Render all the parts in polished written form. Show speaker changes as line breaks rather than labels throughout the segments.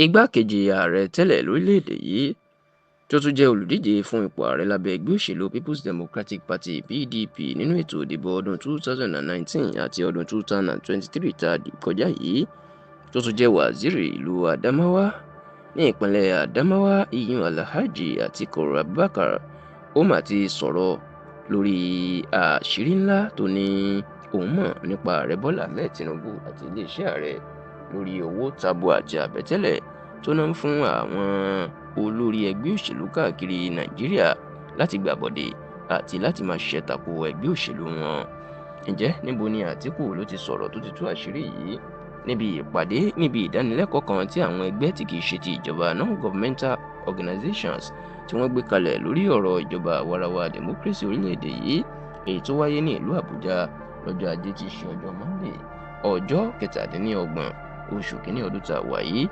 Igbákejì ààrẹ tẹ́lẹ̀ lórílẹ̀‐èdè yìí tó tún jẹ́ olùdíje fún ipò ààrẹ lábẹ́ ẹgbẹ́ òṣèlú People's Democratic Party (PDP) nínú ètò ìdìbò ọdún 2019 àti ọdún 2023 tá a dì kọjá yìí, tó tún jẹ́ waziri ìlú Adamawa ní ìpínlẹ̀ Adamawa, ìyún Alhaji Atiku Abubakar, ó mà ti sọ̀rọ̀ lórí àṣírí ńlá tó ní òun mọ̀ nípa Ààrẹ Bọ́lá Ahmed Tinubu àti iléeṣẹ́ ààrẹ lórí owó tabua àti àbẹ̀tẹ́lẹ̀ tó ná fún àwọn olórí ẹgbẹ́ òṣèlú káàkiri Nàìjíríà láti gbàbọ̀dè àti láti máa ṣiṣẹ́ tako ẹgbẹ́ òṣèlú wọn. Ǹjẹ́ níbo ni Àtíkù ló ti sọ̀rọ̀ tó ti tú àṣírí yìí? Níbi ìpàdé níbi ìdánilẹ́kọ̀ọ́ kan tí àwọn ẹgbẹ́ tí kìí ṣe ti ìjọba, non-governmental organizations, tí wọ́n gbé kalẹ̀ lórí ọ̀rọ̀ ìjọba àwarawa democracy orílẹ̀-èdè yìí, èyí tó wáyé ní ìlú Àbújá lọ́jọ́ Ajé tí í ṣe ọjọ́ Monday, ọjọ́ 27 oṣù kínní ọdún tá a wà yìí,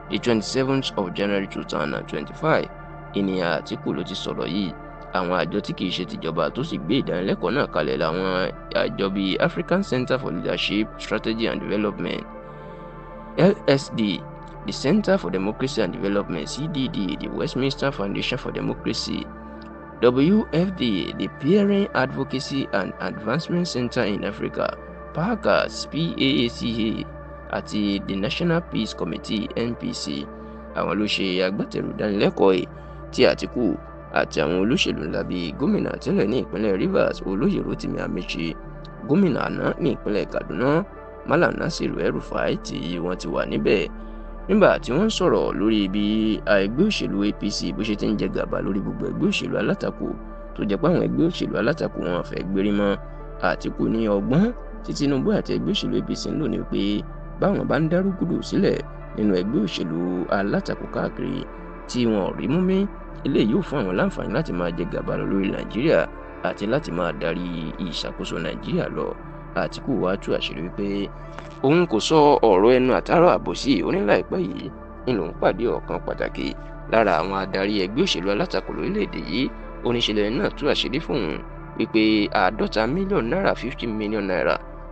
the 27th of January 2025, ìnìyàn Àtíkù ló ti sọ̀rọ̀ yìí. Àwọn àjọ tí kìí ṣe tìjọba tó sì gbé ìdánilẹ́kọ̀ọ́ náà kalẹ̀ làwọn àjọ bíi African Center for Leadership, Strategy and Development (LSD), the Center for Democracy and Development (CDD), the Westminster Foundation for Democracy (WFD), the Peering Advocacy and Advancement Center in Africa (PACAS), PAACA, àti the National Peace Committee (NPC). Àwọn ló ṣe agbátẹrù ìdánilẹ́kọ̀ọ́ yìí, tí Àtíkù àti àwọn olóṣèlú ńlá bíi gómìnà tẹ́lẹ̀ ní ìpínlẹ̀ Rivers, Olóyè Rotimi Amaechi, gómìnà àná ní ìpínlẹ̀ Kaduna, Malam Nasir El-Rufai, tí wọ́n ti wà níbẹ̀ nígbà tí wọ́n ń sọ̀rọ̀ lórí bí ẹgbẹ́ òṣèlú APC bó ṣe ti ń jẹ gàba lórí gbogbo ẹgbẹ́ òṣèlú alátakò, tó jẹ́ pé àwọn ẹgbẹ́ òṣèlú alátakò wọn fẹ́ gbérí mọ́. Àtíkù ní ọgbọ́n tí Tinubu àti ẹgbẹ́ òṣèlú APC ń lò ní pé báwọn bá ń dárúgúdù sílẹ̀ nínú ẹgbẹ́ òṣèlú alátakò káàkiri tí wọn ò rí mú mí, eléyìí yóò fún àwọn láǹfààní láti máa jẹ gàba lọ lórí Nàìjíríà àti láti máa darí ìṣàkóso Nàìjíríà lọ. Àtíkù wá tú àṣírí wípé òun kò sọ ọ̀rọ̀ ẹnu àtàrà àbòsí. Oníláìpẹ́ yìí ń lòún pàdé ọ̀kan pàtàkì lára àwọn adarí ẹgbẹ́ òṣèlú alátakò lórílẹ̀‐èdè yìí. Oníṣẹ́lẹ̀ náà tú àṣírí fóun wípé 50 mílíọ̀nù náírà, ₦50 million,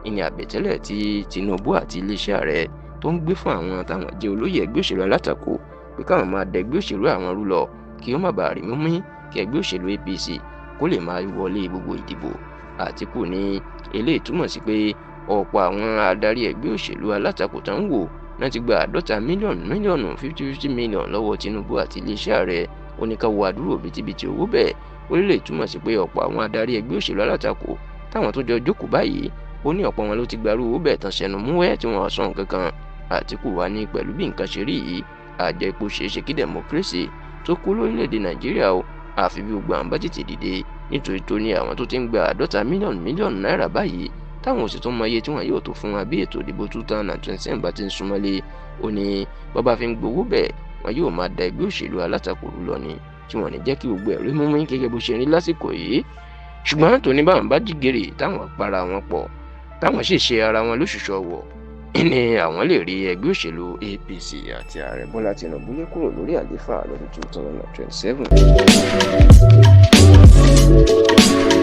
ìní àbẹ̀tẹ́lẹ̀ tí Tinubu àti iléeṣẹ́ ààrẹ tó ń gbé fún àwọn táwọn jẹ́ olóyè ẹgbẹ́ òṣèlú alátakò pé káwọn máa dẹgbẹ́ òṣèlú àwọn rú lọ, kí ó má bàa rí mú mí, kí ẹgbẹ́ òṣèlú APC kó lè máa wọlé gbogbo ìdìbò. Àtíkù ní eléyìí túmọ̀ sí pé ọ̀pọ̀ àwọn adarí ẹgbẹ́ òṣèlú alátakò tá ń wò náà ti gba 50 mílíọ̀nù mílíọ̀nù, 50 50 million, lọ́wọ́ Tinubu àti iléeṣẹ́ ààrẹ. Ó ní ká wo àdúrò bìtìbìtì owó bẹ́ẹ̀. Ó lè túmọ̀ sí pé ọ̀pọ̀ àwọn adarí ẹgbẹ́ òṣèlú alátakò táwọn tó jọ jókòó báyìí, ó ní ọ̀pọ̀ wọn ló ti gbarú owó bẹ́ẹ̀ tán sẹ́nu múwẹ́ tí wọ́n sọ nǹkan kan. Àtíkù wá ní pẹ̀lú bí nǹkan ṣe rí yìí, àjẹ́ ipò ṣeéṣe kí democracy tó kú lórílẹ̀‐èdè Nàìjíríà o, àfi bí gbogbo àwọn bá tètè dìde, nítorí tó ní àwọn tó ti ń gba 50 mílíọ̀nù mílíọ̀nù náírà báyìí, táwọn ò sì tún mọ iye tí wọn yóò tó fún wa bí ètò ìdìbò 2027 bá ti ń súnmọ́lé. Ó ní bọ́bá fi ń gbowó bẹ́ẹ̀, wọn yóò máa da ẹgbẹ́ òṣèlú alátakò rú lọ ni, tí wọn ní jẹ́ kí gbogbo ẹ̀rí mú mú gẹ́gẹ́ bó ṣe rí lásìkò yìí. Ṣùgbọ́n tòní, báwọn bá jí gèrè, táwọn para wọn pọ̀, táwọn sì ṣe ara wọn lóṣùṣù ọwọ̀, ní àwọn lè rí ẹgbẹ́ òṣèlú APC àti Ààrẹ Bọ́lá Tinubu lé kúrò lórí àlééfà lọ́dún 2027.